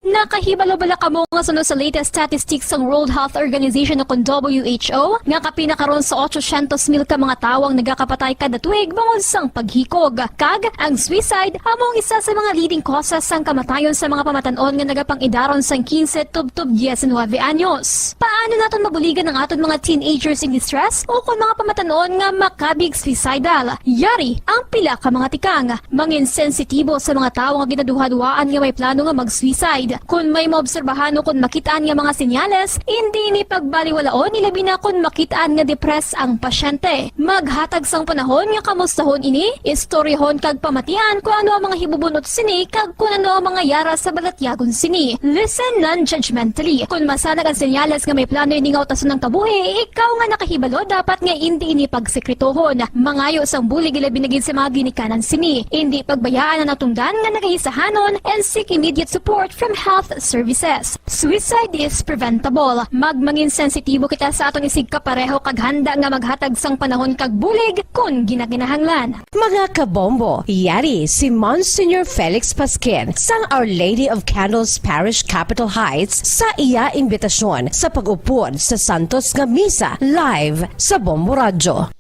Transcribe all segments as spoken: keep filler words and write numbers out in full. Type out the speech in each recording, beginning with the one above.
Nakahibalo bala kamo nga suno sa latest statistics sang World Health Organization o kon W H O, nga kapin na karon sa otsosyentos mil ka mga tawo ang nagakapatay kada tuig bangod sang paghikog? Kag ang suicide amo ang isa sa mga leading causes sang kamatayon sa mga pamatan-on nga nagapang-idaron sang quince tubtob diecinuebe anyos. Paano naton mabuligan ang aton mga teenagers in distress o kon mga pamatan-on nga makabig suicidal? Yari ang pila ka mga tikang. Mangin sensitibo sa mga tawo nga ginaduhaduhaan nga may plano nga mag-suicide. Kon may maobserbahan o kon makit-an nga mga senyales, indi ini pagbaliwalaon, ilabi na kon makit-an nga depressed ang pasyente. Maghatag sang panahon nga kamustahon ini, istoryahon kag pamatian kon ano ang mga hibubun-ot sini kag kon ano ang mga yara sa balatyagon sini. Listen non-judgmentally. Kon masanag ang senyales nga may plano ini nga utason ang kabuhi, ikaw nga nakahibalo dapat nga indi ini pagsekretohon. Mangayo sang bulig, ilabi na gid sa mga ginikanan sini. Indi pagbayaan ang natungdan nga nagahisahanon and seek immediate support from health services. Suicide is preventable. Magmangin sensitibo kita sa aton isigkapareho kag handa nga maghatag sang panahon kag bulig kon ginakinahanglan. Mga kabombo, yari si Monsignor Felix Pasquin sang Our Lady of Candles Parish, Capitol Heights, sa iya imbitasyon sa pag-upod sa santos nga misa live sa Bombo Radyo.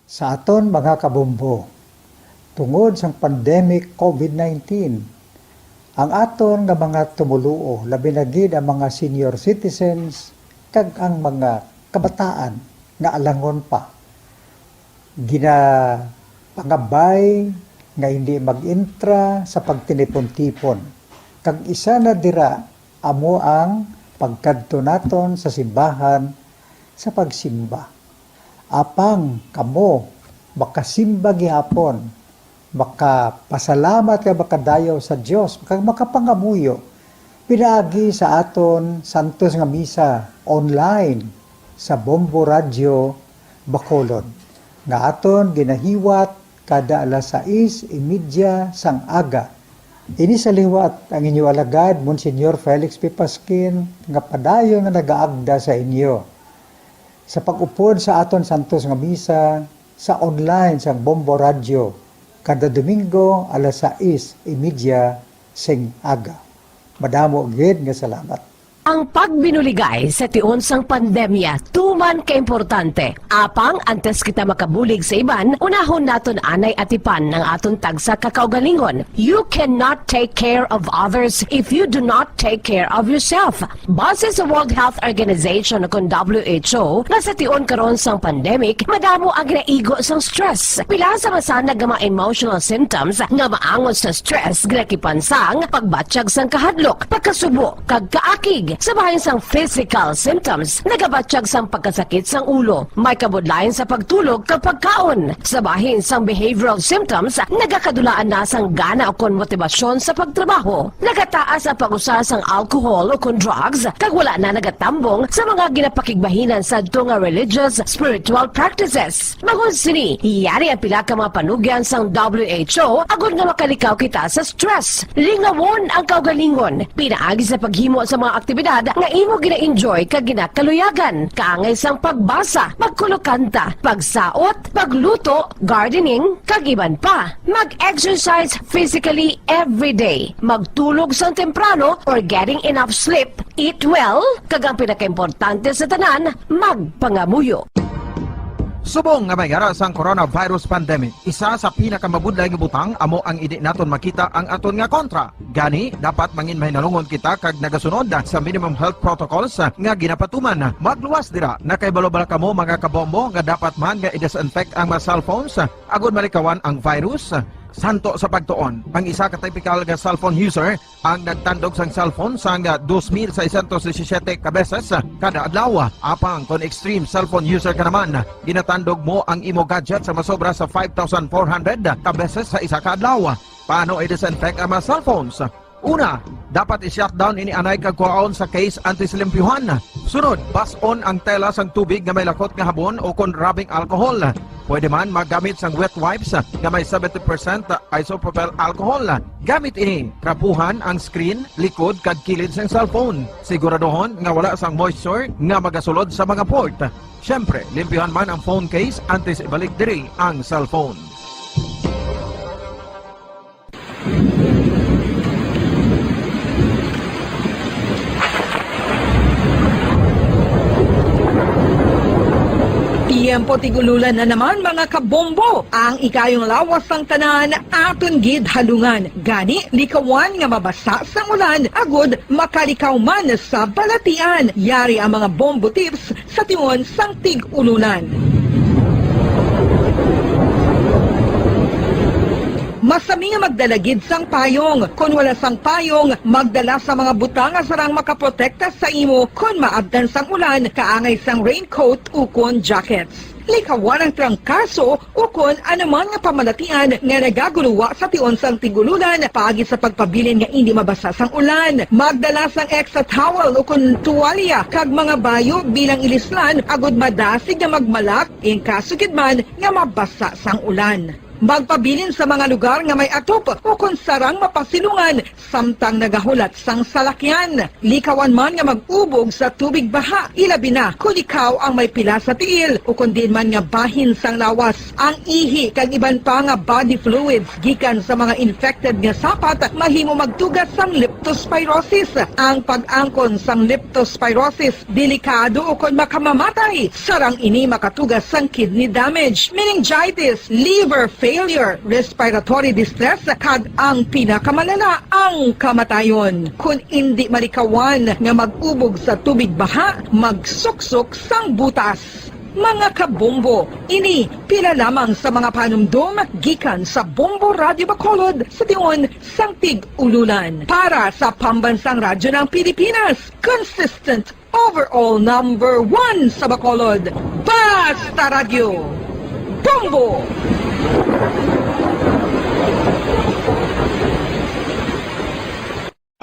Sa aton mga kabombo, tungod sang pandemic covid nineteen, ang aton nga mga tumoluo, labi na gid ang mga senior citizens kag ang mga kabataan nga alangon pa, ginapangabay nga hindi mag-intra sa pagtinipon-tipon. Kag isa na dira amo ang pagkadto naton sa simbahan sa pagsimba. Apang kamo makasimba gihapon, makapasalamat kag makadayaw sa Dios, kag makapangamuyo pinaagi sa aton santos nga misa online sa Bombo Radyo Bacolod, nga aton ginahiwat kada alas sais y media sang aga. Ini sa liwat ang inyo alagad, Monsignor Felix P. Pasquin, nga padayon nga nagaagda sa inyo sa pag-upod sa aton santos nga misa sa online sang Bombo Radyo kada Domingo alas sais y media sing aga. Madamo gid nga salamat. Ang pagbinuligay sa tion sang pandemya tuman kaimportante. Apang antes kita makabulig sa iban, unahon naton anay atipan ang aton tagsa ka kaugalingon. You cannot take care of others if you do not take care of yourself. Base sa World Health Organization o kon W H O, nga sa tion karon sang pandemic, madamo ang ginaigo sang stress. Pila sa masanag nga mga emotional symptoms nga maangot sa stress ginakipan sang pagbatyag sang kahadlok, pagkasubo, kag kaakig. Sa bahin sang physical symptoms, nagabatyag sang pagkasakit sang ulo, may kabudlayan sa pagtulog kag pagkaon. Sa bahin sang behavioral symptoms, nagakadulaan na sang gana ukon motibasyon sa pagtrabaho. Nagataas ang pag-usa sang alcohol ukon drugs, kag wala na nagatambong sa mga ginapakigbahinan sadto nga religious, spiritual practices. Bangod sini, yari ang pila ka mga panugyan sang W H O agod nga makalikaw kita sa stress. Lingawon ang kaugalingon pinaagi sa paghimo sa mga aktibidad nga imo gina-enjoy kag ginakaluyagan, kaangay sang pagbasa, pagkulokanta, pagsaot, pagluto, gardening, kag iban pa. Mag-exercise physically every day. Magtulog sang temprano or getting enough sleep. Eat well, kag ang pinakaimportante sa tanan, magpangamuyo. Subong nga may yara sang coronavirus pandemic, isa sa pinakamabudlay nga butang amo ang indi naton makita ang aton nga kontra. Gani, dapat mangin mahinalungon kita kag nagasunod sa minimum health protocols nga ginapatuman. Magluwas dira, nakahibalo bala kamo, mga kabombo, nga dapat man nga i-disinfect ang mga cellphones agod malikawan ang virus? Santo sa pagtuon, ang isa ka typical nga cellphone user ang nagtandog sang cellphone sang dos mil seiscientos disisiete ka beses kada adlaw. Apang kon extreme cellphone user ka naman, ginatandog mo ang imo gadget sa masobra sa five thousand four hundred ka beses sa isa ka adlaw. Paano i-disinfect ang mga cellphones? Una, dapat i-shutdown ini anay kag kuhaon sa case antes limpyuhan. Sunod, bas-on ang tela sang tubig nga may lakot nga habon o kon rubbing alcohol. Pwede man maggamit sang wet wipes nga may seventy percent isopropyl alcohol. Gamit ini, trapuhan ang screen, likod, kag kilid sang cellphone. Siguraduhon nga wala sang moisture nga magasulod sa mga port. Siyempre, limpyuhan man ang phone case antes ibalik diri ang cellphone. Ang putig ululan na naman, mga kabombo. Ang ikayong lawas sang tanan aton gid halungan. Gani, likawan nga mabasa sang ulan agud makalikaw man sa balatian. Yari ang mga bombo tips sa tion sang tig-ululan. Masami nga magdala gid sang payong. Kon wala sang payong, magdala sa mga butang nga sarang makaprotekta sa imo kon maabtan sang ulan, kaangay sang raincoat ukon jackets. Likawan ang trangkaso ukon anuman nga pamalatian nga nagaguluwa sa tion sang tig-ululan paagi sa pagpabilin nga indi mabasa sang ulan. Magdala sang extra towel ukon tuwalya kag mga bayo bilang ilislan agud madasig nga magmalak in kaso gid man nga mabasa sang ulan. Magpabilin sa mga lugar nga may atop ukon sarang mapasilungan samtang nagahulat sang salakyan. Likawan man nga mag-ubog sa tubig baha, ilabi na kon ikaw ang may pila sa tiil ukon diin man nga bahin sang lawas. Ang ihi kag iban pa nga body fluids gikan sa mga infected nga sapat mahimo magtuga sang leptospirosis. Ang pag-angkon sang leptospirosis delikado ukon makamamatay. Sarang ini makatuga sang kidney damage, meningitis, liver failure, respiratory distress, kag ang pinakamalala, ang kamatayon. Kon indi malikawan nga mag-ubog sa tubig baha, magsuksok sang butas. Mga kabombo, ini pila lamang sa mga panumdom gikan sa Bombo Radyo Bacolod sa tion sang tig-ululan. Para sa Pambansang Radyo ng Pilipinas, consistent overall number one sa Bacolod. Basta Radyo, Bombo!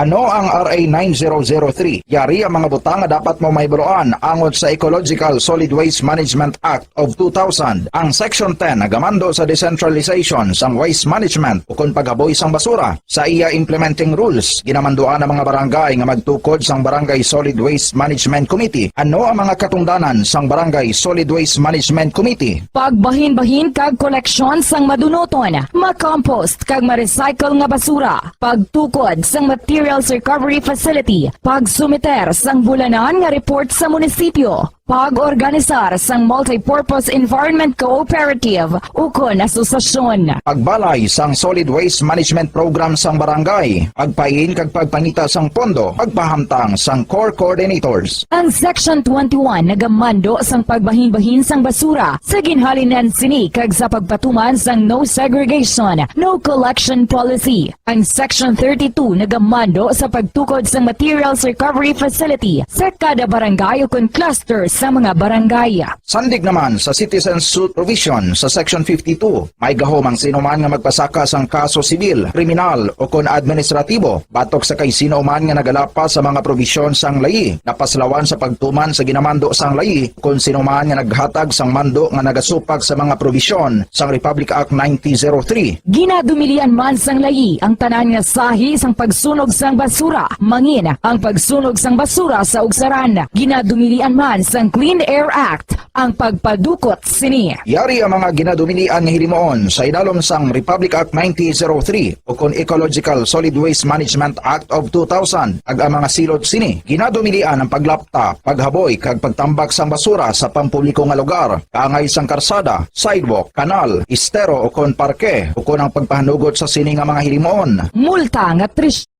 Ano ang R A nine zero zero three? Yari ang mga butang nga dapat mo mahibaluan angot sa Ecological Solid Waste Management Act of two thousand. Ang Section ten nagamando sa decentralization sang waste management ukon paghaboy sang basura. Sa iya implementing rules, ginamanduan ang mga barangay nga magtukod sang Barangay Solid Waste Management Committee. Ano ang mga katungdanan sang Barangay Solid Waste Management Committee? Pagbahinbahin kag koleksyon sang madunuton, ma-compost kag ma-recycle nga basura, pagtukod sang materials recovery facility, pagsumiter sang bulanan nga report sa munisipyo, pag-organisar sang multipurpose environment cooperative ukon asosasyon. Pagbalay sang solid waste management program sang barangay, pagpain kag pagpangita sang pondo, pagpahamtang sang core coordinators. Ang Section twenty-one nagamando sang pagbahinbahin sang basura sa ginhalinan sini kag sa pagpatuman sang no segregation, no collection policy. Ang Section thirty-two nagamando sa pagtukod sang materials recovery facility sa kada barangay ukon cluster sa mga barangay. Sandig naman sa citizen suit provision sa Section fifty-two, may gahom ang sino man nga magpasaka sang kaso sibil, kriminal, ukon administratibo batok sa kay sino man nga nagalapas sa mga probisyon sang layi, napaslawan sa pagtuman sa ginamando sang layi, kon sino man nga naghatag sang mando nga nagasupak sa mga probisyon sang Republic Act nineteen zero three. Ginadumilian man sang layi ang tanan nga sahi sang pagsunog sang basura, mangin ang pagsunog sang basura sa ugsaran. Ginadumilian man sang Clean Air Act ang pagpadukot sini. Yari ang mga ginadumilian nga hilimuon sa idalom sang Republic Act nineteen zero three ukon Ecological Solid Waste Management Act of two thousand, kag ang mga silot sini. Ginadumilian ang paglapta, paghaboy, kag pagtambak sang basura sa pampubliko nga lugar, kaangay sang karsada, sidewalk, kanal, estero, ukon parke, ukon ang pagpahanugot sa sini nga mga hilimuon. Multa nga tris-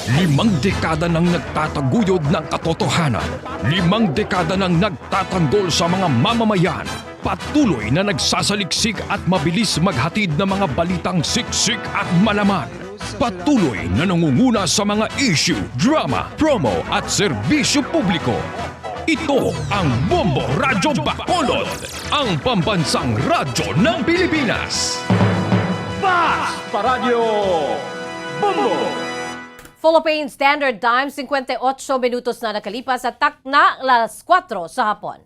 Limang dekada nang nagtataguyod ng katotohanan. Limang dekada nang nagtatanggol sa mga mamamayan. Patuloy na nagsasaliksik at mabilis maghatid ng mga balitang siksik at malaman. Patuloy na nangunguna sa mga issue, drama, promo at serbisyo publiko. Ito ang Bombo Radyo Bacolod, ang pambansang radyo ng Pilipinas. Basta Radyo Bombo! Philippine Standard Time, cincuenta y ocho minutos na nakalipas at takna las cuatro sa hapon.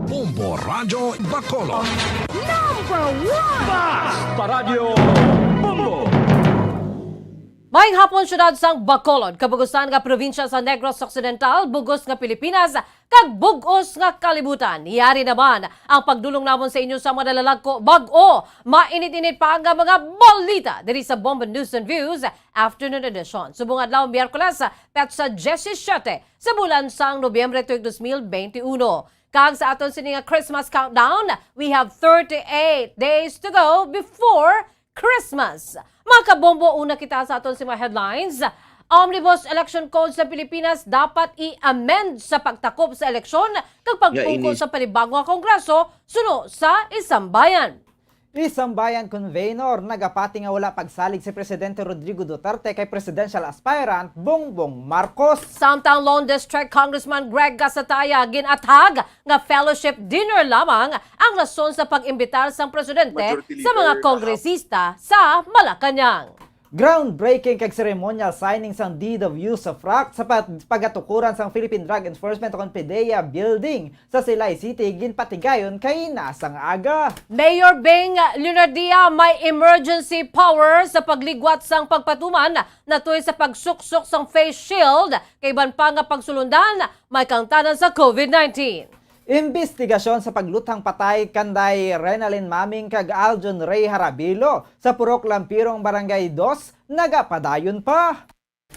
Bombo Radyo Bacolod. Number one! Basta Radyo Bombo! Maayong hapon, siyudad sang Bacolod, kabug-usan nga probinsya sa Negros Occidental, bug-os nga Pilipinas, kag bug-os nga kalibutan. Yari naman ang pagdulong namon sa inyo sa mga nalalagko, bag-o, mainit-init pa nga mga balita diri sa Bombo News and Views Afternoon Edition. Subong adlaw, Miyerkules, petsa diyesisiete sa bulan sang Nobyembre tuig dos mil benti uno. Kag sa aton sini nga Christmas countdown, we have thirty-eight days to go before Christmas. Mga kabombo, una kita sa aton sini nga headlines. Omnibus Election Code sa Pilipinas dapat i-amend sa pagtakop sa eleksyon kag pagpungko sa panibago nga Kongreso suno sa Isambayan. Isambayan Convenor nagapati nga wala pagsalig si Presidente Rodrigo Duterte kay presidential aspirant Bongbong Marcos. Samtang Lone District Congressman Greg Gasataya gin-athag nga fellowship dinner lamang ang rason sa pag-imbitar sang presidente sa mga kongresista sa Malacañang. Groundbreaking kag ceremonial signing sang Deed of Use of Fract sa pag-, pagatukuran sang Philippine Drug Enforcement ukon PDEA building sa Silay City ginpatigayon kay nasang aga. Mayor Beng Leonardia may emergency power sa pagligwat sang pagpatuman natuy sa pagsuksok sang face shield kay iban pa nga pagsulundan may kangtanan sa COVID nineteen. Imbestigasyon sa pagluthang patay kanday Renalyn Maming kag Aljon Ray Harabilo sa Purok Lampirong, Barangay Dos, nagapadayon pa.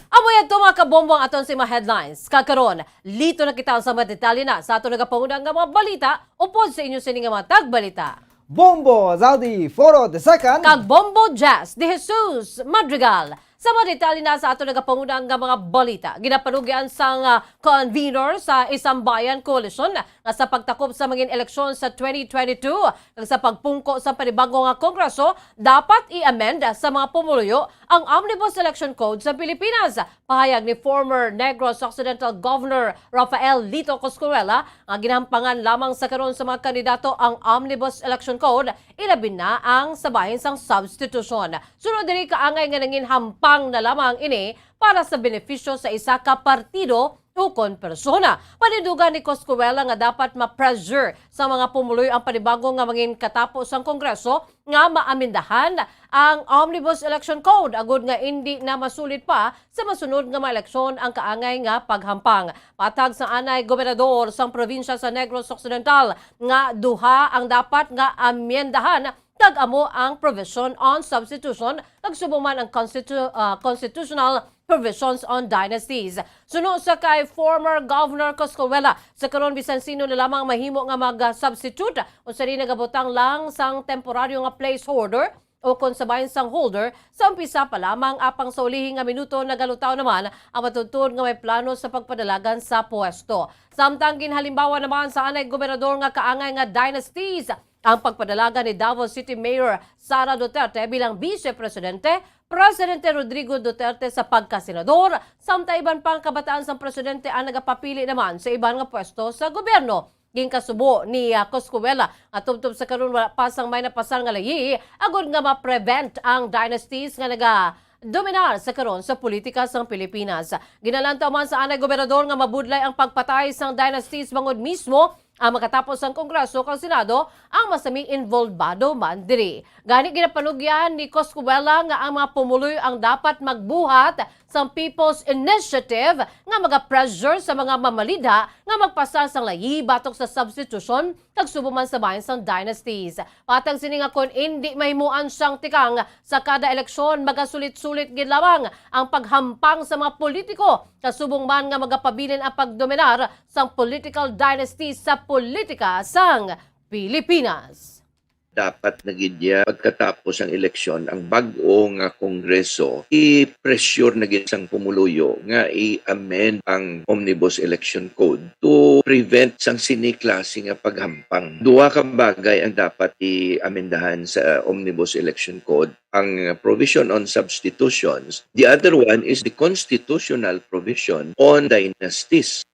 Amo yadto, mga kabombo, ang aton sa mga headlines. Kag karon, lito na kita sa mga detalye na sa aton nagapanguna nga mga balita upod sa inyo sini nga mga tagbalita. Bombo Zaldi Foro the second. Kag Bombo Jazz de Jesus Madrigal. Sa mga detalye na sa aton nagapanguna nga mga balita, ginapanugyan sang, ah, convenor sa Isambayan Coalition nga sa pagtakop sa mangin eleksyon sa twenty twenty-two kag sa pagpungko sa panibago nga Kongreso, dapat i-amend sa mga pumuluyo ang Omnibus Election Code sa Pilipinas. Pahayag ni former Negros Occidental Governor Rafael Lito Coscuela nga ginhampangan lamang sa karon sa mga kandidato ang Omnibus Election Code, ilabi na ang sa bahin sang substitution. Sunod diri, kaangay nga nangin hampang na lamang ini para sa benepisyo sa isa ka partido ukon persona. Panindugan ni Coscuela nga dapat ma-pressure sa mga pumuluyo ang panibago nga mangin katapo sang Kongreso nga maamindahan ang Omnibus Election Code agud nga indi na masulit pa sa masunod nga mga eleksyon ang kaangay nga paghampang. Matag sa anay gobernador sang probinsya sa Negros Occidental nga duha ang dapat nga amyendahan, kag amo ang provision on substitution kag subong man ang constitu-, ah, constitutional provisions on dynasties. Suno sa kay former Governor Coscuela, sa karon bisan sino na lamang mahimo nga mag-substitute, usa rin nagabutang lang sang temporaryo nga placeholder o kon sa bahin sang holder sa umpisa pa lamang, apang sa ulihi nga minuto nagalutaw naman ang matuod nga may plano sa pagpadalagan sa pwesto. Samtang ginhalimbawa naman sa anay gobernador nga kaangay nga dynasties ang pagpadalagan ni Davao City Mayor Sara Duterte bilang Vice Presidente, Presidente Rodrigo Duterte sa pagkasenador, samtang iban pang kabataan sang presidente ang nagapapili naman sa iban nga pwesto sa gobyerno. Ginkasubo ni, ah, Coscuela nga tubtob sa karon wala pa sang may napasar nga layi agud nga ma-prevent ang dynasties nga nagadominar sa karon sa politika sang Pilipinas. Ginalantaw man sa anay gobernador nga mabudlay ang pagpatay sang dynasties bangod mismo ang makatapos sang Kongreso kag Senado ang masami involbado man diri. Gani, ginapanugyan ni Coscuela nga ang mga pumuluyo ang dapat magbuhat sang People's Initiative nga maga-pressure sa mga mamalidha nga magpasar sang layi batok sa substitution kag subong man sa bahin sang dynasties. Patag sini nga kon indi mahimuan sang tikang sa kada eleksyon, magasulit-sulit gid lamang ang paghampang sa mga politiko, kasubong man nga magapabilin ang pagdominar sang political dynasty sa politika sang Pilipinas. Dapat na gid niya pagkatapos ang eleksyon ang bag-o nga Kongreso i-pressure na gid sang pumuluyo nga i-amend ang Omnibus Election Code to prevent sang sini klase nga paghampang. Duha ka bagay ang dapat i-amendahan sa Omnibus Election Code, ang provision on substitutions, the other one is the constitutional provision on dynasties.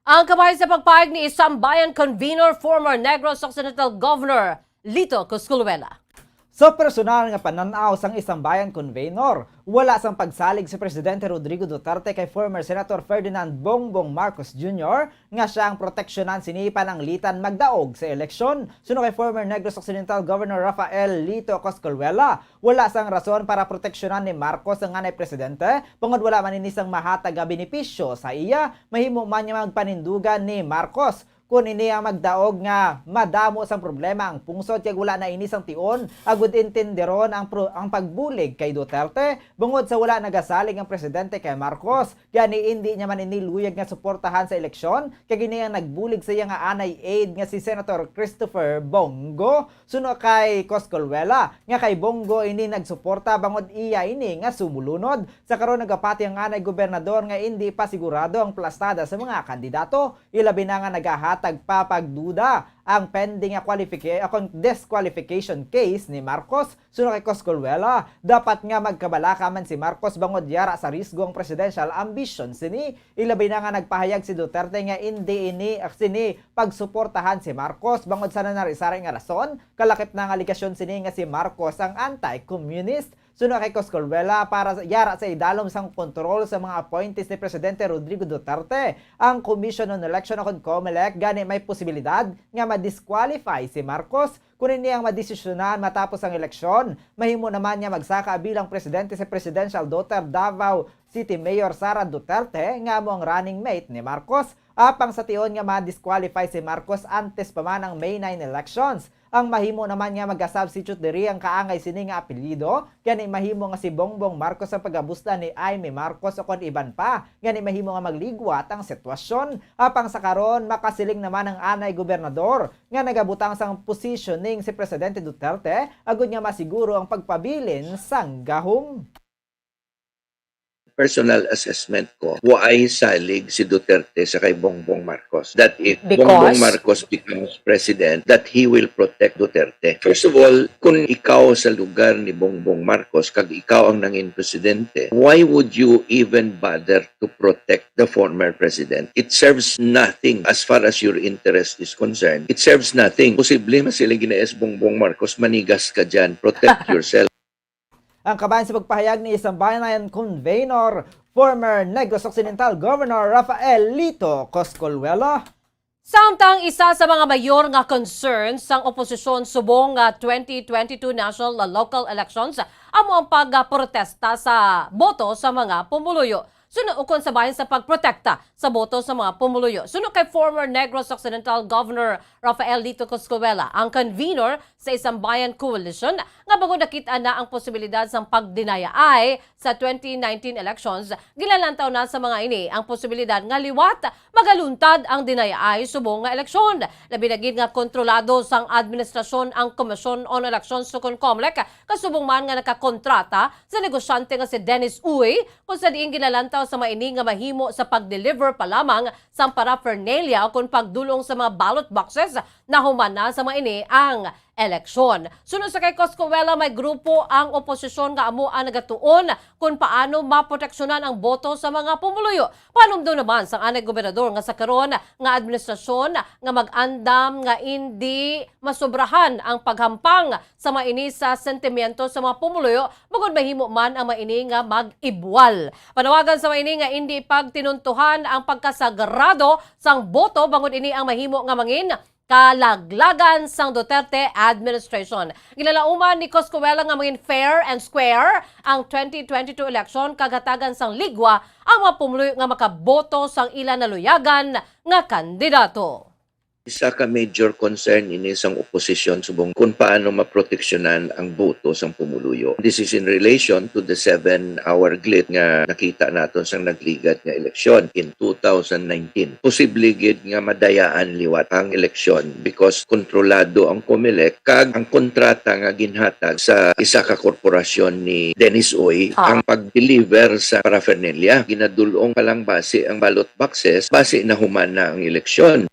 Ang kabahin sa pagpahayag ni Isambayan Convenor, former Negros Occidental Governor Lito Cosculuela. Sa personal nga panan-aw sang Isang Bayan convenor, wala sang pagsalig si Presidente Rodrigo Duterte kay former Senator Ferdinand Bongbong Marcos Junior nga siya ang proteksyonan sini pananglitan magdaog sa eleksyon. Suno kay former Negros Occidental Governor Rafael Lito Coscolwela, wala sang rason para proteksyonan ni Marcos ang anay presidente, bangod wala man ini sang mahatag nga benepisyo sa iya, mahimo man nga magpanindugan ni Marcos. Kon ini ang magdaog nga madamo sang problema ang pungsod, kag wala na ini sang tion, agud intinderon ang pro-, ang pagbulig kay Duterte, bangod sa wala nagasalig ang presidente kay Marcos. Gani, indi niya man ini luyag nga suportahan sa eleksyon, kag ini ang nagbulig sa iya nga anay aide nga si Senator Christopher Bong Go. Suno kay Coscolwela, nga kay Bong Go ini nagsuporta, bangod iya ini nga sumulunod. Sa karon, nagapati ang anay gobernador nga indi pa sigurado ang plastada sa mga kandidato. Ilabi na nga nagahatag pa pagduda ang pending nga qualifica-, akon, disqualification case ni Marcos. Suno kay Coscolwela, dapat nga magkabalaka man si Marcos bangod yara sa risgo ang presidential ambition sini. Ilabi na nga nagpahayag si Duterte nga indi ini, sini pagsuportahan si Marcos bangod sa nanari-sari nga rason, kalakip na nga alegasyon sini nga si Marcos ang anti-communist. Suno kay Coscolwela, para sa, yara sa idalom sang kontrol sa mga appointees ni Presidente Rodrigo Duterte ang Commission on Election o kon COMELEC, gani may posibilidad nga ma-disqualify si Marcos. Kon ini ang madesisyonan matapos ang eleksyon, mahimo naman nga magsaka bilang presidente si Presidential Daughter Davao City Mayor Sara Duterte, nga amo ang running mate ni Marcos. Apang sa tion nga ma-disqualify si Marcos antes pa man ang May nine elections, ang mahimo naman nga maga-substitute diri ang kaangay sini nga apelyido, gani mahimo nga si Bongbong Marcos ang pagabusdan ni Imee Marcos o kon iban pa, gani mahimo nga magligwat ang sitwasyon. Apang sa karon, makasiling naman ang anay gobernador nga nagabutang sang positioning si Presidente Duterte agud nga masiguro ang pagpabilin sang gahom. Personal assessment ko, waay salig si Duterte sa kay Bongbong Marcos. That if Bongbong Because? Marcos becomes president, that he will protect Duterte. First of all, kung ikaw sa lugar ni Bongbong Marcos, kag ikaw ang nangin presidente, why would you even bother to protect the former president? It serves nothing as far as your interest is concerned. It serves nothing. Posible man sila ginaes Bongbong Marcos, manigas ka dyan. Protect yourself. Ang kabahin sa pagpahayag ni Isang Bayan convenor, former Negros Occidental Governor Rafael Lito Coscolwela. Samtang isa sa mga mayor nga concern sang oposisyon subong nga twenty twenty-two national local elections amo ang pagprotesta sa boto sa mga pumuluyo. Suno ukon sa bahin sa pagprotekta sa boto sa mga pumuluyo. Suno kay former Negros Occidental Governor Rafael Lito Coscolwela, ang convenor sa Isang Bayan Coalition, nga bangod nakit-an na ang posibilidad sang pagdinayaay sa twenty nineteen elections, ginalantaw na sa mga ini ang posibilidad nga liwat magaluntad ang dinayaay subong nga eleksyon. Labi na gid nga kontrolado sang administrasyon ang Commission on Elections, sukon COMELEC, kasubong man nga nakakontrata sa negosyante nga si Dennis Uy, kung sa diin ginalantaw sa mga ini nga mahimo sa pag-deliver pa lamang sang paraphernalia o kon pagdulong sa mga ballot boxes, nahuman na sa mga ini ang eleksyon. Suno sa kay Coscolwela, may grupo ang oposisyon nga amo ang nagatuon kon paano maproteksyonan ang boto sa mga pumuluyo. Panumdom naman sang anay gobernador nga sa karon nga administrasyon nga mag-andam nga indi masobrahan ang paghampang sa mga ini sa sentimiento sa mga pumuluyo, bangod mahimo man ang mga ini nga mag-ibwal. Panawagan sa mga ini nga indi pagtinuntuhan ang pagkasagrado sang boto, bangod ini ang mahimo nga mangin kalaglagan sang Duterte administration. Ginalauman ni Coscolwela nga mangin fair and square ang twenty twenty-two election kag hatagan sang ligwa ang mga pumuluyo nga makaboto sang ila naluyagan nga kandidato. Isa ka major concern ini sang oposisyon subong kung paano maproteksyonan ang boto sang pumuluyo. This is in relation to the seven-hour glitch nga nakita naton sang nagligad nga eleksyon in two thousand nineteen. Posible gid nga madayaan liwat ang eleksyon because kontrolado ang COMELEC kag ang kontrata nga ginhatag sa isa ka korporasyon ni Dennis Uy Ah. ang pag-deliver sa paraphernalia. Ginadul-ong pa lang basi ang ballot boxes, basi nahuman na ang eleksyon.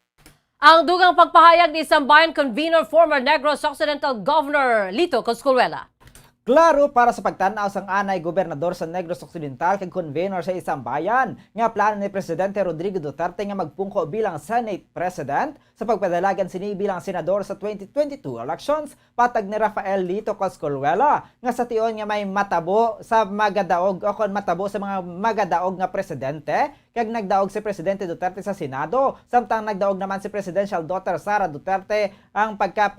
Ang dugang pagpahayag ni Isang Bayan convenor, former Negros Occidental Governor Lito Coscolwela. Klaro para sa pagtan-aw sang anay gobernador sa Negros Occidental kag convenor sa Isang Bayan nga plano ni Presidente Rodrigo Duterte nga magpungko bilang Senate President sa pagpadalagan sini bilang senador sa twenty twenty-two elections, patag ni Rafael Lito Coscoluela, nga sa tion nga may matabo sa magadaog o kon matabo sa mga magadaog nga presidente, kag nagdaog si Presidente Duterte sa Senado, samtang nagdaog naman si Presidential Daughter Sara Duterte ang pagka-,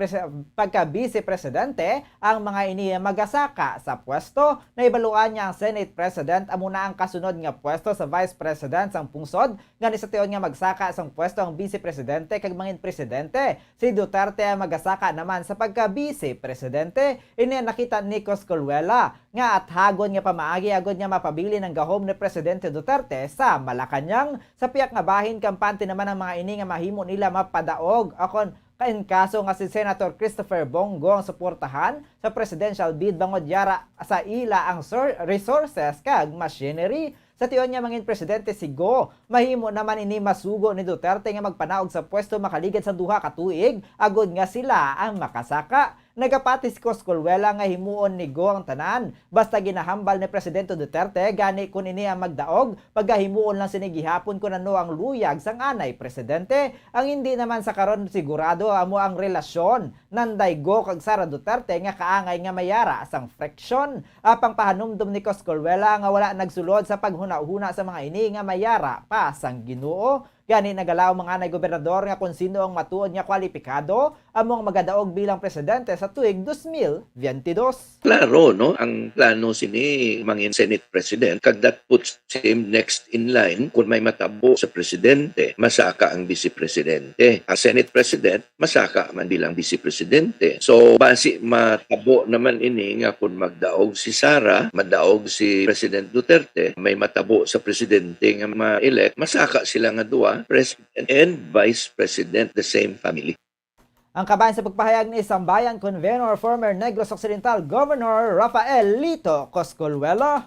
pagka-Vice Presidente, ang mga ini magasaka sa pwesto. Nahibaluan nga ang Senate President amo na ang kasunod nga pwesto sa Vice President sang pungsod, gani sa tion nga magsaka sang pwesto ang Vice Presidente kag mangin Presidente. Si Duterte ang magasaka naman sa pagka-Vice Presidente. Ini ang nakita ni Coscoluela nga athagon nga pamaagi agod nga mapabilin ang gahom ni Presidente Duterte sa Malacañang. Sa piyak nga bahin, kampante naman ang mga ini nga mahimo nila mapadaog akon kainkaso nga si Senator Christopher Bong Go ang suportahan sa presidential bid bangod yara sa ila ang sur-, resources kag machinery. Sa tion nga mangin presidente si Go, mahimo naman ini masugo ni Duterte nga magpanaog sa pwesto makaligad sa duha ka tuig agod nga sila ang makasaka. Nagapati si Coscoluela nga himuon ni Go ang tanan basta ginahambal ni Presidente Duterte, gani kon ini ang magdaog, pagahimuon lang sini gihapon kon ano ang luyag sang anay presidente. Ang hindi naman sa karon sigurado amo ang relasyon nanday Go kag Sara Duterte nga kaangay nga mayara sang friction. Apang pahanumdom ni Coscoluela nga wala nagsulod sa paghunahuna sa mga ini nga mayara pa sang Ginoo. Gani, nagalaom ang anay gobernador nga kon sino ang matuod nga kwalipikado amo ang magadaog bilang presidente sa tuig dos mil biyente dos. Klaro, no, ang plano sini mangin Senate President, kag that puts him next in line. Kung may matabo sa presidente, masaka ang vice presidente. Ang Senate President, masaka man bilang vice presidente. So, basi matabo naman ini nga kung magdaog si Sara, madaog si President Duterte, may matabo sa presidente nga ma-elect, masaka sila nga duha, President and Vice President, the same family. Ang kabahin sa pagpahayag ni Isang Bayan convenor, former Negros Occidental Governor Rafael Lito Coscoluela.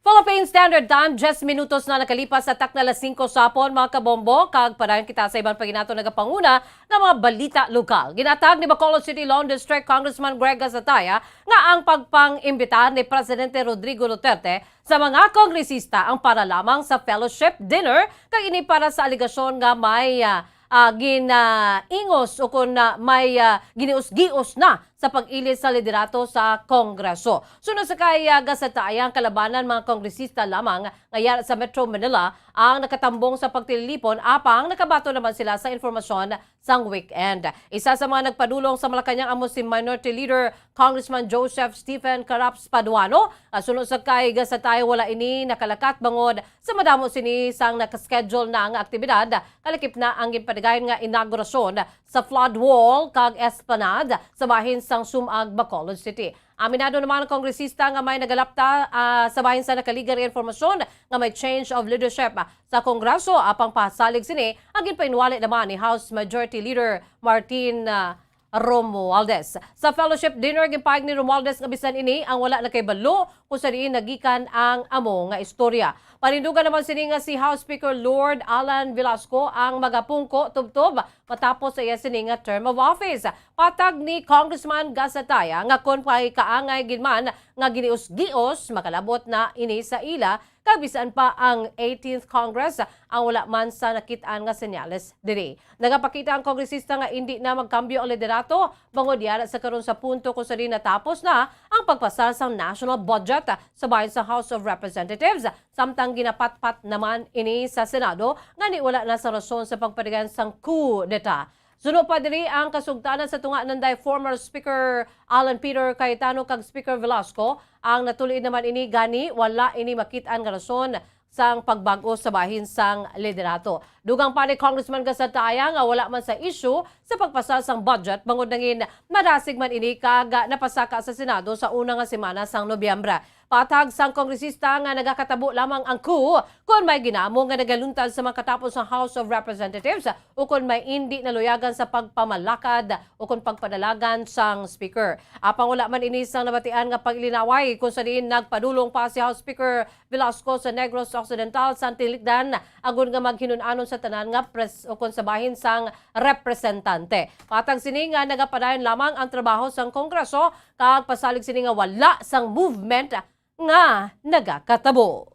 Philippine Standard Time, diyes minutos na nakalipas sa takna alas singko sa hapon, mga kabombo, kag padayon kita sa iban pa ginato nagapanguna nga mga balita lokal. Ginatag ni Bacolod City Lawn District Congressman Greg Gasataya nga ang pagpang-imbita ni Presidente Rodrigo Duterte sa mga kongresista ang para lamang sa fellowship dinner, kag ini para sa alegasyon nga may, ah, ah, ginaingos o kon, ah, may, ah, ginius-gios na sa pag-ilis sa liderato sa Kongreso. Suno sa kay, ah, Gasataya, ang kalabanan mga kongresista lamang nga yara sa Metro Manila ang nakatambong sa pagtililipon, apang nakabaton naman sila sa informasyon sang weekend. Isa sa mga nagpadulong sa Malacañang amo si Minority Leader Congressman Joseph Stephen Caraps Paduano. Ah, suno sa kay Gasataya, wala ini nakalakat bangod sa madamo sini sang nakaschedule na nga aktibidad, kalakip na ang ginpatigayon nga inaugurasyon sa flood wall kag esplanade sa bahin sang Sumag, Bacolod City. Aminado naman ang kongresista nga may nagalapta, ah, sa bahin sa nakaliga nga informasyon nga may change of leadership, ah, sa Kongreso, apang pasalig sini ang ginpainwali naman ni House Majority Leader Martin, ah, Romualdez. Sa fellowship dinner, ginpahayag ni Romualdez nga bisan ini ang wala nakahibalo kung sa diin nagikan ang amo nga istorya. Panindugan naman sini nga si House Speaker Lord Alan Velasco ang magapungko tubtob matapos sa iya sini nga term of office. Patag ni Congressman Gasataya nga kon may kaangay gid man nga ginius-gios, makalabot na ini sa ila, kag bisan pa ang eighteenth Congress ang wala man sa nakit-an nga senyales diri. Nagapakita ang kongresista nga indi na magkambyo ang liderato bangod yara sa karon sa punto kung sa diin natapos na ang pagpasar sang national budget sa bahin sa House of Representatives, samtang ginapatpat naman ini sa Senado, gani wala na sa rason sa pagpatigayon sang coup d'etat. Suno pa diri ang kasugtanan sa tunga nanday former Speaker Alan Peter Cayetano kag Speaker Velasco. Ang natulid naman ini, gani wala ini makit-an nga rason sang pagbag-o sa bahin sang liderato. Dugang pa ni Congressman Gasataya nga wala man sa isyu sa pagpasar sang budget bangod nangin madasig man ini kag napasaka sa Senado sa una nga semana sang Nobyembre. Patag sang kongresista nga nagakatabo lamang ang coup kon may ginamo nga nagaluntad sa mga katapos sang House of Representatives o kon may indi naluyagan sa pagpamalakad o kon pagpadalagan sang Speaker. Apang wala man ini sang nabatian nga paglinaway kung sa diin nagpadulong pa si House Speaker Velasco sa Negros Occidental sang tilikdan agod nga maghinun-anon sa tanan nga pres-, o kon sa bahin sang representante. Patag sini nga nagapadayon lamang ang trabaho sang Kongreso kag pasalig sini nga wala sang movement nga nagakatabo.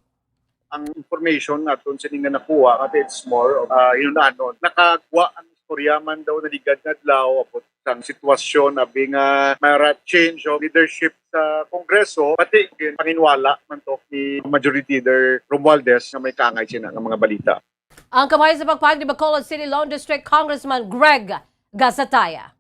Ang information naton sini nga nakuha, nga it's more of, ah, yun, ano, nakagwa ang istorya man daw naligad nga adlaw about sang sitwasyon, abi nga mara change of leadership sa Kongreso, pati gin panginwala man to ni Majority Leader Romualdez nga may kaangay sina nga mga balita. Ang kamay sa pagpahayag ni Bacolod City Lone District Congressman Greg Gasataya.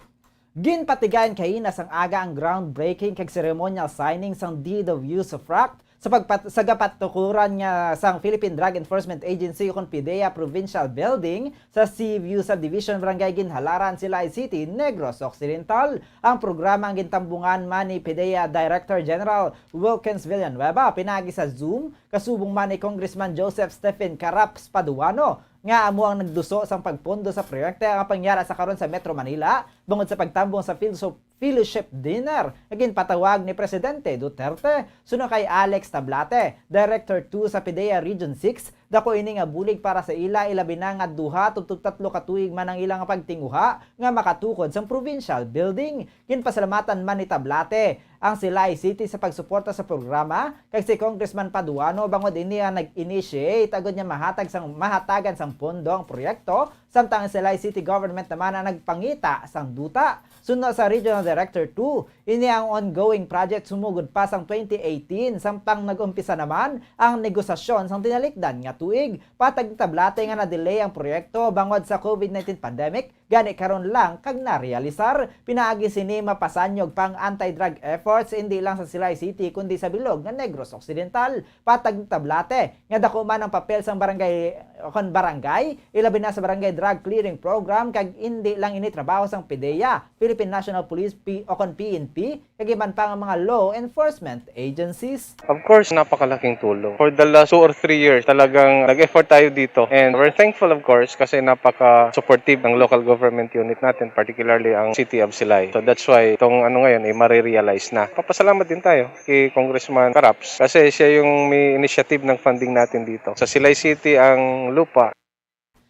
Ginpatigayon kaina sang aga ang groundbreaking kag ceremonial signing sang Deed of Use of Right sa pagpat-, sa gapatukuran nga sang Philippine Drug Enforcement Agency ukon PDEA Provincial Building sa Seaview Subdivision, Barangay Ginhalaran, Silay City, Negros Occidental. Ang programa ang gintambungan man ni PDEA Director General Wilkins Villanueva pinaagi sa Zoom, kasubong man ni Congressman Joseph Stephen Caraps Paduano, nga amo ang nagduso sang pagpondo sa proyekto nga pangyara sa karon sa Metro Manila bangod sa pagtambong sa Philosoph-, Fellowship Dinner nga ginpatawag ni Presidente Duterte. Suno kay Alex Tablate, Director two sa PDEA Region six, dako ini nga bulig para sa ila, ilabi na nga duha tubtob tatlo ka tuig man ang ilang pagtinguha nga makatukod sang provincial building. Ginpasalamatan man ni Tablate ang Silay City sa pagsuporta sa programa, kag si Congressman Paduano bangod ini ang nag-initiate agud nga mahatag sang, mahatagan sang pondo ang proyekto, samtang ang Silay City Government naman ang nagpangita sang duta. Suno sa Regional Director two, ini ang ongoing project sumugod pa sang twenty eighteen, samtang nag-umpisa naman ang negosasyon sang tinalikdan nga tuig. Patag ni Tablate nga na-delay ang proyekto bangod sa COVID nineteen pandemic, gani karon lang kag narealisar. Pinaagi sini, mapasanyog pa ang anti-drug efforts indi lang sa Silay City kundi sa bilog nga Negros Occidental. Patag ni Tablate nga dako man ang papel sang barangay, kon barangay, ilabi na sa Barangay Drug Clearing Program, kag indi lang ini trabaho sang PDEA, Philippine National Police, P-, o kon P N P, kag iban pa nga mga law enforcement agencies. Of course, napakalaking tulong. For the last two or three years, talagang nag-effort tayo dito. And we're thankful, of course, kasi napaka-supportive ng local government unit natin, particularly ang City of Silay. So that's why itong ano ngayon, eh, marirealize na. Papasalamat din tayo kay Congressman Caraps kasi siya yung may initiative ng funding natin dito. Sa Silay City ang lupa.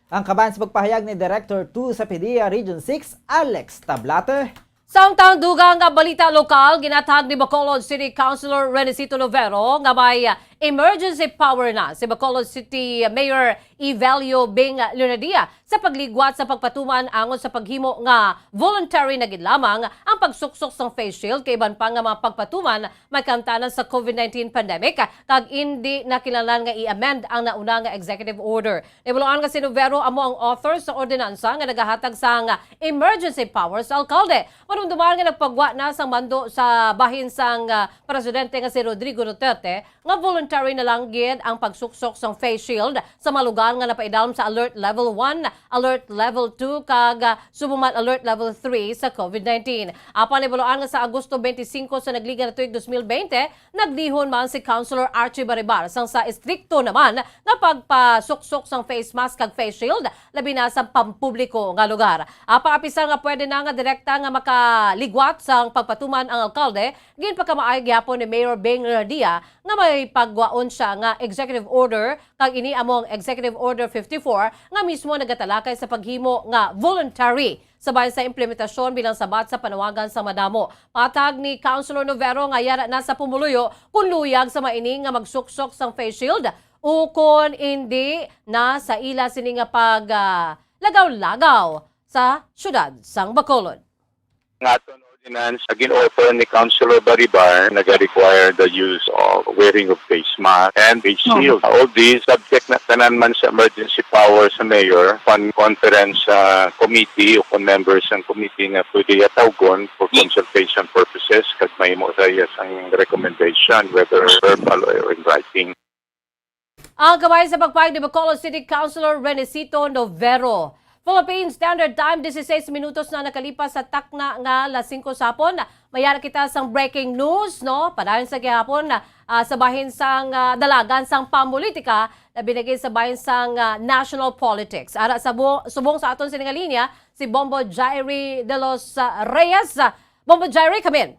Ang kaban sa pagpahayag ni Director two sa PDEA Region six, Alex Tablate. Samtang dugang nga balita lokal, ginatag ni Bacolod City Councilor Renicito Lovero nga may, ah, emergency power na si Bacolod City Mayor Evelio Bing Leonadia sa pagligwat sa pagpatuman angon sa paghimo nga voluntary na gid lamang ang pagsuksok sang face shield kay iban pa nga mga pagpatuman may kaangtanan sa COVID nineteen pandemic, kag indi na kinahanglan nga i-amend ang nauna nga executive order. Nahibaluan nga si Lovero amo ang author sa ordinansa nga nagahatag sang emergency power sa alkalde. Madumduman nga nagpagwa na sang mando sa bahin sang, ah, presidente nga si Rodrigo Duterte nga voluntary na lang gid ang pagsuksok sang face shield sa mga lugar nga napaidalom sa Alert Level one, Alert Level two, kag, ah, subong man Alert Level three sa COVID nineteen. Apan nahibaluan nga sa Agosto twenty-five sa nagliga nga tuig dos mil bente, naglihon man si Councilor Archie Baribar sang sa estrikto naman nga pagpasuksok sang face mask kag face shield, labi na sa pampubliko nga lugar. Apan apisar nga pwede na nga direkta nga makaligwat sang pagpatuman ang alkalde, ginpakamaayo gihapon ni Mayor Bing Leonadia nga may pagwaon siya nga executive order, kag ini amo ang Executive Order fifty-four nga mismo nagatalakay sa paghimo nga voluntary sa bahin sa implementasyon bilang sabat sa panawagan sang madamo. Patag ni Councilor Novero nga yara na sa pumuluyo kon luyag sa mga ini nga magsuksok sang face shield ukon indi na sa ila sini nga pag, ah, lagaw-lagaw sa siyudad sang Bacolod. Nga aton ordinance nga gin-author ni Councilor Baribar, naga-require the use of wearing of face mask and face shield. All these subject na tanan man sa emergency power sa mayor, pan conference, ah, committee o kon members ng committee nga pwede iya tawgon for consultation purposes kag mahimo sa iya sang recommendation, whether verbal or in writing. Ang kamay sa pagpahayag ni Bacolod City Councilor Renicito Novero. Philippine Standard Time, dieciséis minutos na nakalipas sa takna nga alas singko sa hapon. Mayara kita sang breaking news, no? Padayon sa gihapon, ah, sa bahin sang, ah, dalagan sang pamolitika, labi na gid sa bahin sang, ah, national politics. Ara sa bu-, subong sa aton sini nga linya, si Bombo Jairi de los, ah, Reyes. Bombo Jairi, come in.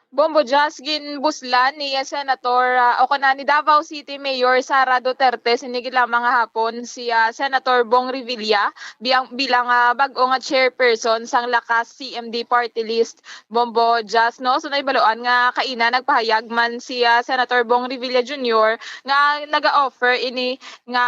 Bombo Jazz, ginbuslan ni Senator, ah, o kana ni Davao City Mayor Sara Duterte sini gid lamang nga hapon si, ah, Senator Bong Revilla bilang, bilang, ah, bag-o nga chairperson sang Lakas C M D Party List. Bombo Jazz, no? So, nahibaluan nga kaina nagpahayag man si, ah, Senator Bong Revilla Junior nga naga-offer ini nga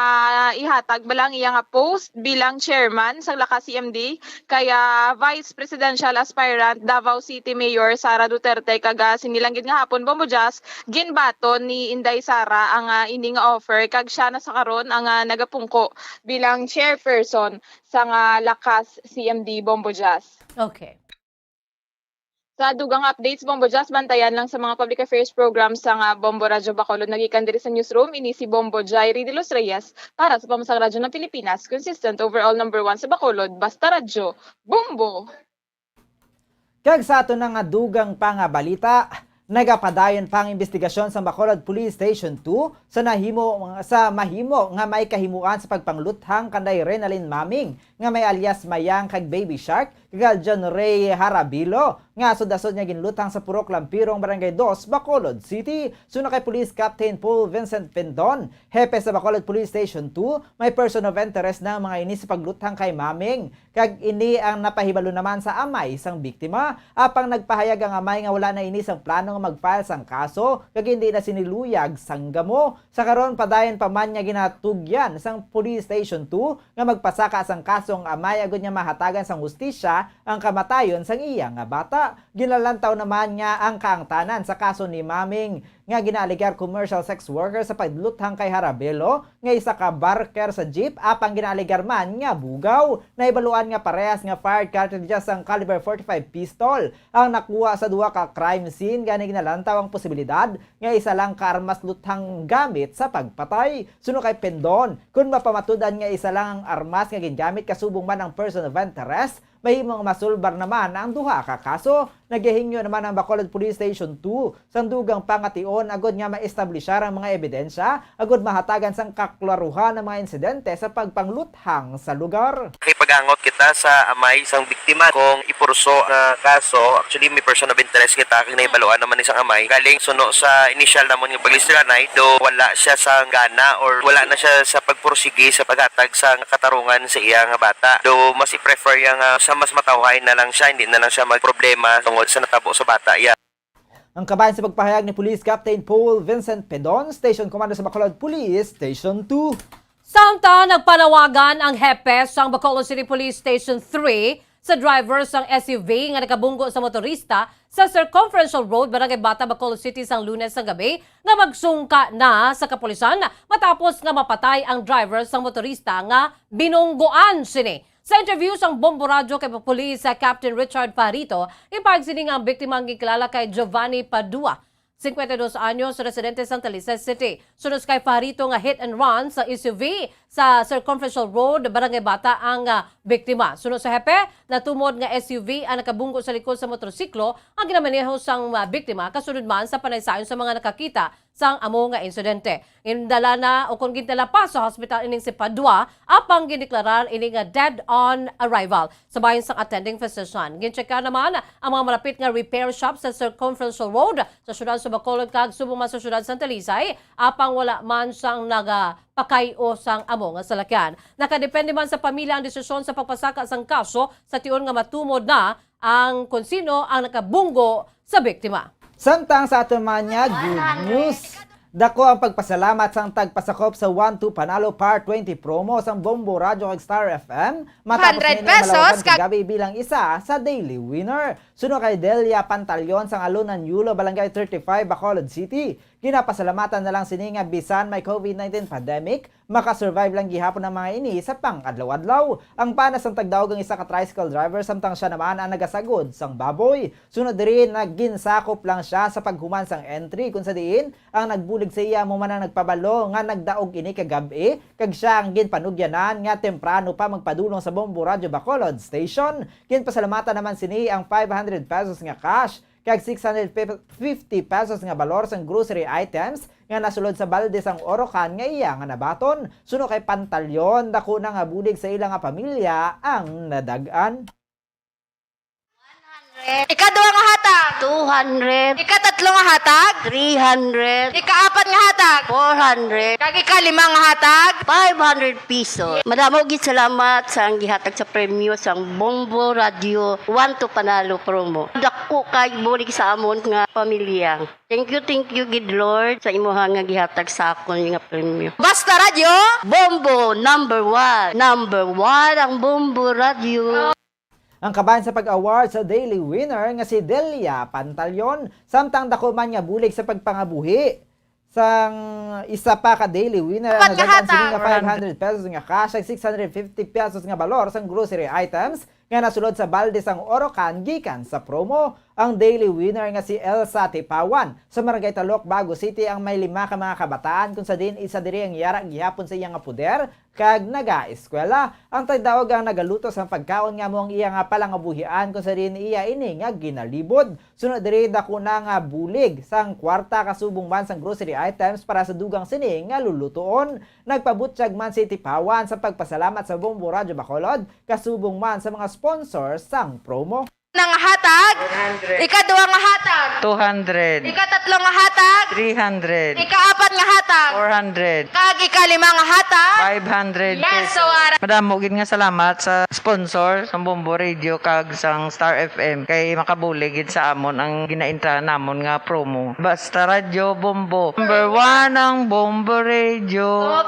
ihatag bala ang iya nga post bilang chairman sang Lakas C M D kay, ah, Vice Presidential Aspirant Davao City Mayor Sara Duterte, kag, ah, sini lang gid nga hapon, Bombo Jazz, ginbaton ni Inday Sara ang, ah, ini nga offer, kag siya na sa karon ang, ah, nagapungko bilang chairperson sang, ah, Lakas C M D, Bombo Jazz. Okay. Sa dugang updates, Bombo Jazz, bantayan lang sa mga public affairs programs sang, ah, Bombo Radyo Bacolod. Nagikan diri sa newsroom, ini si Bombo Jairi de los Reyes para sa Pambansang Radyo ng Pilipinas, consistent overall number one sa Bacolod, basta radyo, Bombo! Kag sa ato na nga dugang pa nga balita, nagapadayon pa ang imbestigasyon sa Bacolod Police Station two sa nahimo, sa mahimo nga may kahimuan sa pagpangluthang kanday Renalyn Maming nga may alias Mayang kag Baby Shark, kag John Ray Harabilo, nga asod-asod nga ginluthang sa Purok Lampirong, Barangay Dos, Bacolod City. Suno kay Police Captain Paul Vincent Pendon, hepe sa Bacolod Police Station two, may person of interest na ang mga ini sa pagluthang kay Maming, kag ini ang napahibalo naman sa amay sang biktima. Apang nagpahayag ang amay nga wala na ini sang plano nga mag-file sang kaso, kag hindi na sini luyag sang gamo. Sa karon, padayon pa man nga ginatugyan sang Police Station two nga magpasaka sang kaso ang amay agud nga mahatagan sang hustisya ang kamatayon sang iya nga bata. Ginalantaw naman nga ang kaangtanan sa kaso ni Maming nga ginaalegar commercial sex worker sa pagluthang kay Harabelo nga isa ka barker sa jeep, apang ginaalegar man nga bugaw. Nahibaluan nga parehas nga fired cartridges sang caliber forty-five pistol ang nakuha sa duha ka crime scene, gani ginalantaw ang posibilidad nga isa lang ka armas luthang gamit sa pagpatay. Suno kay Pendon, kun mapamatud-an nga isa lang ang armas nga gingamit kasubong man ang person of interest, mahimo nga masulbar naman ang duha ka kaso. Nagahingyo naman ang Bacolod Police Station two sang dugang pangation agud nga maestablishar ang mga ebidensya agud mahatagan sang kaklaruhan ang mga insidente sa pagpangluthang sa lugar. Kay pag-angot kita sa amay sang biktima kung ipurso nga kaso. Actually, may person of interest kita kag nahibaluan naman ni sang amay. Galing suno sa initial namon nga paglistinanay, do wala siya sa gana or wala na siya sa pagpursige sa paghatag sa katarungan sa iya nga bata. Do mas i-prefer niya nga sa mas matawhay na lang siya, hindi na lang siya magproblema tungod sa natabo sa bata iya. Ang kabahin sa pagpahayag ni Police Captain Paul Vincent Pedon, Station Commander sa Bacolod Police Station two. Samtang nagpanawagan ang hepe sang Bacolod City Police Station three sa driver sang S U V nga nakabunggo sa motorista sa Circumferential Road, Barangay Bata, Bacolod City, sang Lunes sa gabi nga magsungka na sa kapulisan matapos nga mapatay ang driver sang motorista nga binunggoan sini. Sa interview sang Bombo Radyo kay Police Captain Richard Pajarito, ipahayag sini nga ang biktima ang gikilala kay Giovanni Padua, cincuenta y dos anyos, residente sang Talisay City. Suno kay Pajarito nga hit and run sa S U V sa Circumferential Road, Barangay Bata ang, ah, biktima. Suno sa hepe, natumod nga S U V ang nakabunggo sa likod sa motorsiklo nga ginamaneho sang, ah, biktima, kasunod man sa panaysayon sa mga nakakita sang amo nga insidente. Gindala na o kon gindala pa sa hospital ining si Padua, apang gindeklarar ini nga dead on arrival sa bahin sang attending physician. Gincheckar naman ang mga malapit nga repair shop sa Circumferential Road sa siyudad sa Bacolod kag subong man sa siyudad sa Talisay, apang wala man sang nagapakay-o sang amo nga salakyan. Nakadepende man sa pamilya ang desisyon sa pagpasaka sang kaso sa tion nga matumod na ang kon sino ang nakabunggo sa biktima. Samtang sa aton man nga good news, dako ang pagpasalamat sang tagpasakop sa One Two Panalo Par twenty promo sang Bombo Radyo kag Star F M. Matapos hundred pesos nila malawagan ka- kagabi bilang isa sa daily winner. Suno kay Delia Pantalion sang Alunan Yulo, Barangay thirty-five, Bacolod City. Ginapasalamatan na lang sini nga bisan may COVID nineteen pandemic, makasurvive lang gihapon ang mga ini sa pang-adlaw-adlaw. Ang pana sang tagdaog ang isa ka tricycle driver, samtang siya naman ang nagasagod sang baboy. Sunod diri, naginsakop lang siya sa paghuman sang entry, kung sa diin ang nagbulig sa iya amo man ang nagpabalo nga nagdaog ini kagab-i, kag siya ang ginpanugyanan nga temprano pa magpadulong sa Bombo Radyo Bacolod Station. Ginpasalamatan naman sini ang five hundred pesos nga cash kag six hundred fifty pesos nga balor sang grocery items nga nasulod sa balde sang orokan nga iya nga nabaton. Suno kay Pantalion, dako na nga bulig sa ila nga pamilya ang nadag-an. Ikaduha nga hatag. Two hundred. Ikatatlo nga hatag. Three hundred. Ikaapat nga hatag. Four hundred. Kag ikalima nga hatag. Five hundred pesos. Madamo gid salamat sa ang gihatag sa premyo sang Bombo Radio One to Panalo promo. Dako kay bulig sa amon nga pamilya. Thank you, thank you gid, Lord, sa imuha nga gihatag sa akon nga premyo. Basta Radyo! Bombo, number one. Number one ang Bombo Radio. Ang kabahin sa pag-award sa daily winner nga si Delia Pantalion, samtang dako man nga bulig sa pagpangabuhi sang isa pa ka daily winner ang Apat nga nadagan sini hatag. nga five hundred pesos nga cash ug six hundred fifty pesos nga balor sang grocery items nga nasulod sa balde sang Orocan gikan sa promo. Ang daily winner nga si Elsa Tipawan sa Barangay Talok, Bago City ang may lima ka mga kabataan, kung sa diin isa diri ang yara gihapon sa iya nga poder kag nagaeskwela. Ang tagdaog ang nagaluto sang pagkaon nga amo ang iya nga palangabuhian, kung sa diin iya ini nga ginalibod. Sunod diri, dako na nga bulig sang kwarta kasubong man sang grocery items para sa dugang sini nga lulutuon. Nagpabutyag man si Tipawan sa pagpasalamat sa Bombo Radyo Bacolod kasubong man sa mga sponsors sang promo. Nga hatag, ikaduha nga hatag, two hundred. Ikatatlo nga hatag, three hundred. Ikaapat nga hatag, four hundred. Kag ikalima nga hatag, five hundred pesos. Yes, so, ara. Madamo gid nga salamat sa sponsor sang Bombo Radio kag sang Star F M kay makabulig gid sa amon ang ginaintrahan namon nga promo. Basta Radyo Bombo. Number one ang Bombo Radio.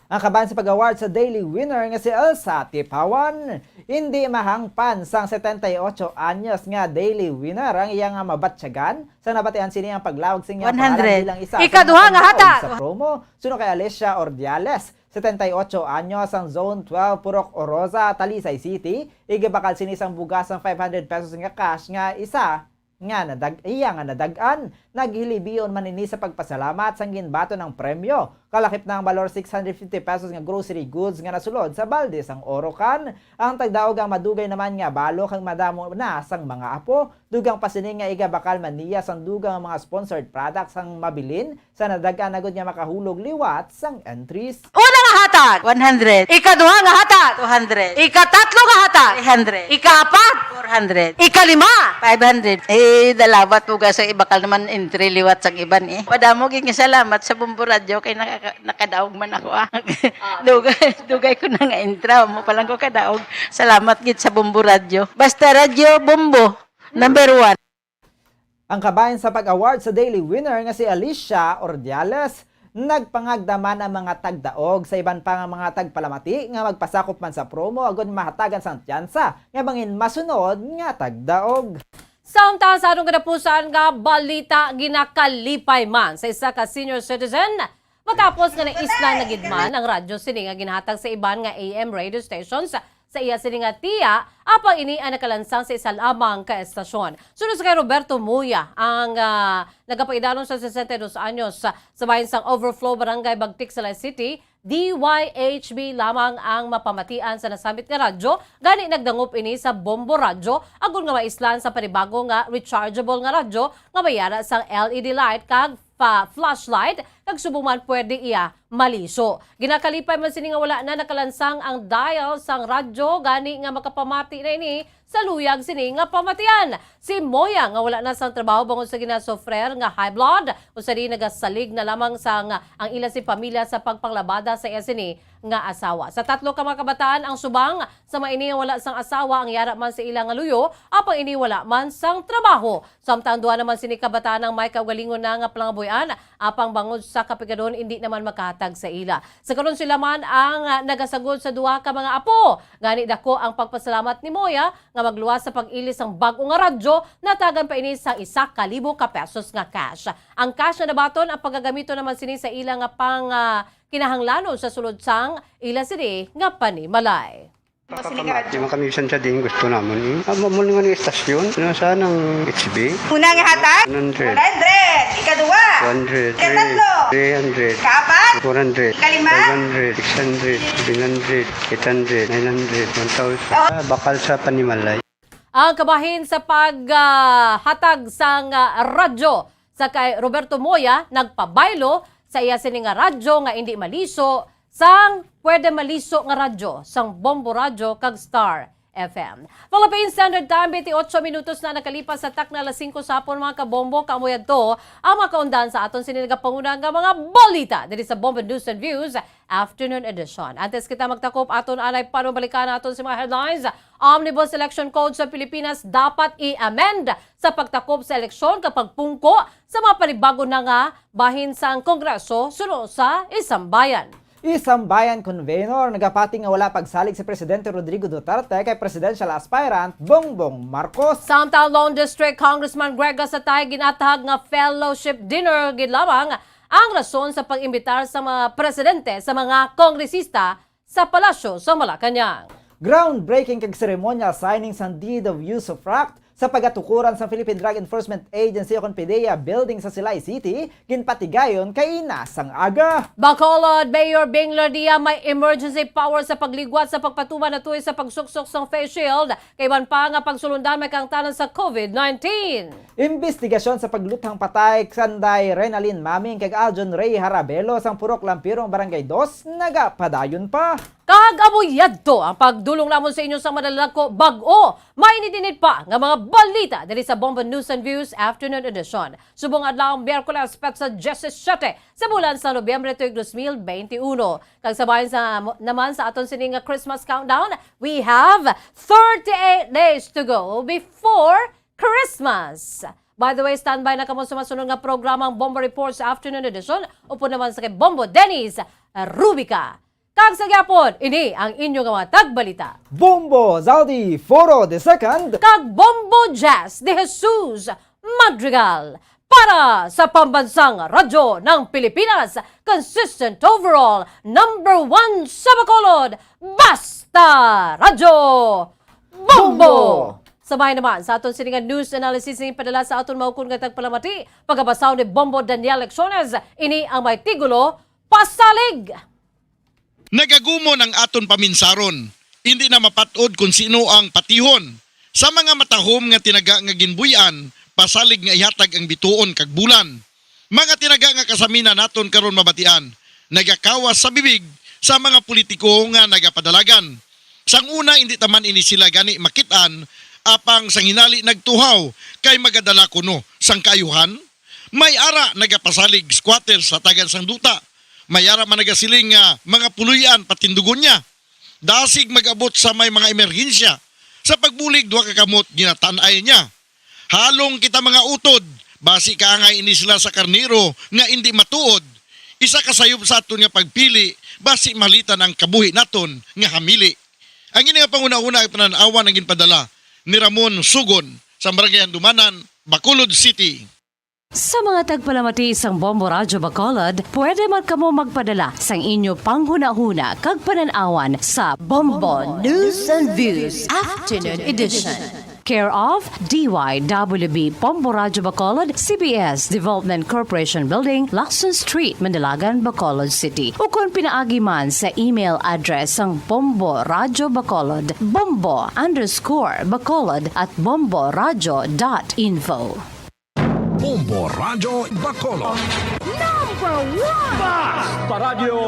Ang kabahin sa pag-award sa daily winner nga si Elsa Tipawan, hindi mahangpan sang setenta y ocho anyos nga daily winner ang iya nga mabatyagan sa nabatian sini ang paglawag sa iya nga pangalan bilang isa sa mga pagdaog sa promo. Suno kay Alicia Ordiales, setenta y ocho anyos, ang Zone twelve, Purok Oroza, Talisay City, igabakal sini sang bugas sang five hundred pesos nga cash nga isa nga nadag-, iya nga nadag-an. Naghilibion man ini sa pagpasalamat sang ginbaton ang premyo. Kalakip na ang balor six hundred fifty pesos nga grocery goods nga nasulod sa balde sang Orocan. Ang tagdaog ang madugay naman nga balo kag madamo na sang mga apo. Dugang pa sini nga igabakal man niya sang dugang nga mga sponsored products ang mabilin sa nadag-an agud nga makahulog liwat sang entries. Una nga hatag, one hundred. Ikaduha nga hatag, two hundred. Ikatatlo nga hatag, three hundred. Ikaapat, four hundred. Ikalima, five hundred. Eh, dalawa to ga sa ibakal naman entry liwat sang iban eh. Madamo gid nga salamat sa Bombo Radyo kay nakaka-, nakadaog man ako, ah. Ah, dugay, dugay ko na nga intra, mo pa lang ko kadaog. Salamat gid sa Bombo Radyo. Basta Radyo Bombo, number one. Ang kabahin sa pag-award sa daily winner nga si Alicia Ordiales, nagpangagda man ang mga tagdaog sa iban pa nga mga tagpalamati nga magpasakop man sa promo agud mahatagan sang tyansa nga bangin masunod nga tagdaog. Samtang sa atong katapusan nga balita, ginakalipay man sa isa ka senior citizen matapos nga naislan na gid man ang radyo sini nga ginhatag sa iban nga A M radio stations sa iya sini nga tiya, apang ini ang nakalansang sa isa lamang ka estasyon. Suno sa kay Roberto Muya, ang, ah, nagapaidalom sa sesenta y dos anyos sa, sa bahin sang Overflow, Barangay Bagtik, Salay City, D Y H B lamang ang mapamatian sa nasambit nga radyo, gani nagdangop ini sa Bombo Radyo, agod nga maislan sa panibago nga rechargeable nga radyo nga may yara sang L E D light kag pa flashlight, kag subong man pwede iya maliso. Ginakalipay man sini nga wala na nakalansang ang dial sang radyo, gani nga makapamati na ini sa luyag sini nga pamatian. Si Moya nga wala na sang trabaho bangod sa ginasufrer nga high blood, usa di nagasalig na lamang sang ang ila si pamilya sa pagpanglabada sa iya sini nga asawa. Sa tatlo ka mga kabataan ang subang, sa mga ini nga wala sang asawa, ang yara man sa ila nga luyo, apang ini wala man sang trabaho. Samtang duha naman sini kabataan ang may kaugalingon na nga palangabuhian, apang bangod sa kapigadon, indi naman makahatag sa ila. Sa karon sila man ang, ah, nagasagod sa duha ka mga apo. Gani dako ang pagpasalamat ni Moya nga magluwas sa pag-ilis sang bag-o nga radyo, natagan pa ini sang isa ka libo ka pesos nga cash. Ang cash nga nabaton ang pagagamiton naman sini sa ila nga pang, ah, kinahanglanon sa sulod sang ila sini nga panimalay. Makapamati man kami bisan sa diin gusto namon, eh. Amo mo nga ni estasyon, ano, saan ang H B? Una nga hatag? One hundred. One hundred. Ikaduha? Two hundred. Ikatatlo? Three hundred. Ikaapat? Four hundred. Ikalima? Five hundred. Six hundred. Seven hundred. Eight hundred. Nine hundred. One thousand. Oh. Ah, bakal sa panimalay. Ang kabahin sa pag, ah, hatag sang, ah, radyo sa kay Roberto Moya nagpabaylo sa iya sini nga radyo nga indi maliso sang pwede maliso nga radyo sang Bombo Radyo kag Star F M. Philippine Standard Time, twenty-eight minutos na nakalipas sa takna alas singko sa hapon, mga kabombo. Kamo yadto ang mga kaundan sa aton sini nagapanguna nga mga balita diri sa Bombo News and Views Afternoon Edition. Antes kita magtakop, aton anay panumalikan naton sa mga headlines. Omnibus Election Code sa Pilipinas dapat i-amend sa pagtakop sa eleksyon kag pagpungko sa mga panibago na nga bahin sang Kongreso suno sa Isambayan. Isambayan Convenor nagapati nga wala pagsalig si Presidente Rodrigo Duterte kay presidential aspirant Bongbong Marcos. Samtang Lone District Congressman Greg Gasatay ginatahag nga fellowship dinner gid lamang ang rason sa pag-imbitar sa mga presidente sa mga kongresista sa Palasyo sa Malacañang. Groundbreaking kag seremonyal signing sang Deed of Usufruct sa pagatukuran sa Philippine Drug Enforcement Agency o kon PDEA building sa Silay City, ginpatigayon kaina sang aga. Bacolod Mayor Bing Lardia may emergency power sa pagligwat sa pagpatuman natuy sa pagsuksok sang face shield, kay iban pa nga pagsulundan may kahangtanan sa COVID nineteen. Imbestigasyon sa pagluthang patay kanday Renalyn Maming kag Aljon Ray Harabelo sang Purok Lampirong, Barangay Dos, nagapadayon pa. Kag amo yadto ang pagdulong namon sa inyo sa madalako bag-o mainit-init pa nga mga balita diri sa Bombo News and Views Afternoon Edition. Subong adlaw, Miyerkules, petsa diyesisiyete sa bulan sa Nobyembre tuig dos mil bente uno. Kag sa bahin sa, naman sa aton sini nga Christmas countdown, we have thirty-eight days to go before Christmas. By the way, standby na kamo sa masunod nga programa, ang Bombo Reports Afternoon Edition, upod naman sa kay Bombo Dennis Rubica. Kag sa gyapon, ini ang inyo nga mga tagbalita, Bombo Zaldi Foro the Second kag Bombo Jazz de Jesus Madrigal, para sa Pambansang Radyo ng Pilipinas, consistent overall, number one sa Bacolod, Basta Radyo Bombo! Bombo! Sa bahin naman sa aton sini nga news analysis nga ipadala sa aton maukon nga tagpalamati, pagabasahon ni Bombo Daniel Lecciones, ini ang may titulo, Pasalig! Nagagumon ang aton paminsaron. Indi na mapat-od kon sino ang patihon. Sa mga matahom nga tinaga nga ginbuy-an, pasalig nga ihatag ang bituon kag bulan. Mga tinaga nga kasaminan naton karon mabatian, nagakawas sa bibig sa mga politiko nga nagapadalagan. Sang una, indi ta man ini sila gani makit-an, apang sang hinali nagtuhaw kay magadala kuno sang kaayuhan. May ara nagapasalig squatter sa tagan sang duta. May ara man nagasiling nga mga puloy-an patindugon niya. Dasig mag-abot sa may mga emerhensya. Sa pagbulig, duha ka kamot ginatan-ay niya. Halong kita mga utod, basi kaangay ini sila sa karnero nga indi matuod. Isa ka sayop sa aton nga pagpili, basi malitan ang kabuhi naton nga hamili. Ang ini nga panghunahuna ug panan-awan ang ginpadala ni Ramon Sugon sa Barangay Handumanan, Bacolod City. Sa mga tagpalamati sang Bombo Radyo Bacolod, pwede man kamo magpadala sang inyo panghunahuna kag panan-awan sa Bombo News and Views Afternoon Edition. Care of D Y W B Bombo Radyo Bacolod, C B S Development Corporation Building, Lacson Street, Mandalagan, Bacolod City. Ukon pinaagi man sa email address sang Bombo Radyo Bacolod, bombo underscore bacolod at bomboradyo dot info. Bombo Radyo Bacolod. Number one! Basta Radyo!